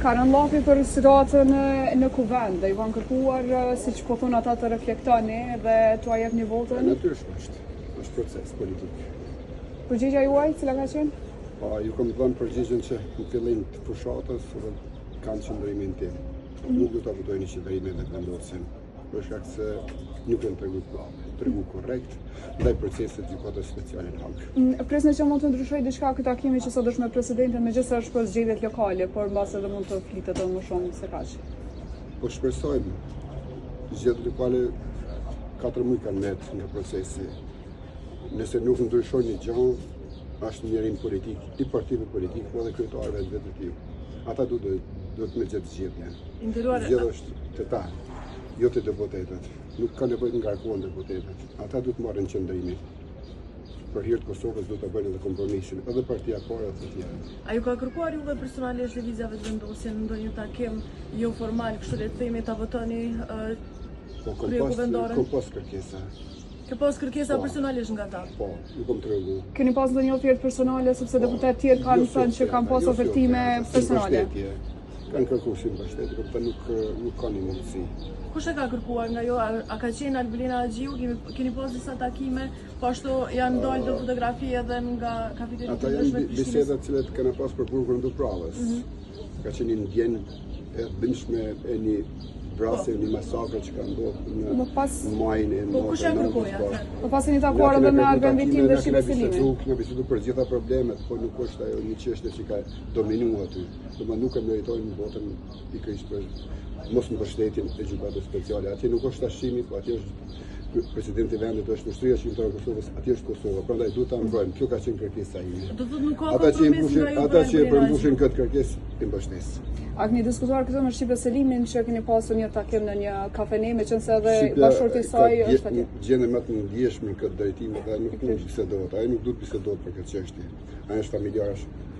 Ka rënë llafi për situatën në kuvend dhe ju kanë kërkuar, siç po thonë ata, të reflektoni dhe t'ua jepni votën. E natyrshme është, është proces politik. Përgjigja juaj, cila ka qenë? Po, ju kam dhënë përgjigjen që në fillim të fushatës dhe kam qëndrimin tim. Nuk do ta votoj një qeveri me Vetëvendosjen. për shkak se nuk janë tregu tregu korrekt ndaj procesit të gjykatës speciale në Hagë. Mm, Prisni që mund të ndryshojë diçka ky takimi që sot është me presidentin, megjithëse është për zgjedhjet lokale, por mbase edhe mund të flitet edhe më shumë se kaq. Po shpresojmë zgjedhjet lokale 4 muaj kanë met nga procesi. Nëse nuk ndryshon një gjë, është mjerim politik i partive politike, po edhe kryetarëve të vetë Ata duhet duhet me gjetë zgjidhje. Zgjidhja është te ta, jo te deputetët. Nuk ka nevojë të ngarkohen deputetët. Ata duhet të marrin qëndrimin. Për hir të Kosovës duhet të bëjnë edhe kompromisin, edhe partia e parë edhe të tjerët. A ju ka kërkuar juve personalisht Lëvizja Vetëvendosje në ndonjë takim jo formal, kështu le të themi ta votoni po, kom pas, kom pas kërkesa. Ke pas kërkesa po. personalisht nga ta? Po, ju kom tregu. Keni pas ndonjë ofertë personale, sepse po. deputetë tjerë kanë jo thënë që kanë pas jo ofertime personale? Kanë kërku si mbështetje, por nuk, nuk ka një mundësi. Kush e ka kërkuar nga ju? A, a ka qenë Albulena Haxhiu? Kemi, keni pas disa takime, po ashtu janë dalë do fotografi edhe nga kafeteritë Ata janë bisedat të cilat kena pas për burgun e Dubravës. Mm -hmm. Ka qenë një ndjenjë e dhimbshme e një vrasje, një masakër që ka ndodhur në Më pas majin e Po kush e kërkoi atë? Më pas jeni takuar edhe me Arben Vitinë dhe Shqipe Selimin. Kena bisedu për gjitha problemet, po nuk është ajo një çështje që ka dominuar aty. Domethënë nuk e meritojnë votën pikërisht për mos mbështetjen e gjykatës speciale. Atje nuk është Hashimi, po atje është presidenti i vendit është ushtria çlirimtare e Kosovës, atje është Kosova. Prandaj duhet ta mbrojmë. Kjo ka qenë kërkesa ime. Do të thotë nuk ka ata që e mbushin, ata që e përmbushin këtë kërkesë, i mbështes. A keni diskutuar këtë me Shqipe Selimin që keni pasur një takim në një kafene, meqenëse edhe bashkëshorti i saj është atje? Gjendje më të ndjeshme në këtë drejtim dhe nuk mund të bisedohet. Ajo nuk duhet bisedohet për këtë çështje. Ajo është familjar, është.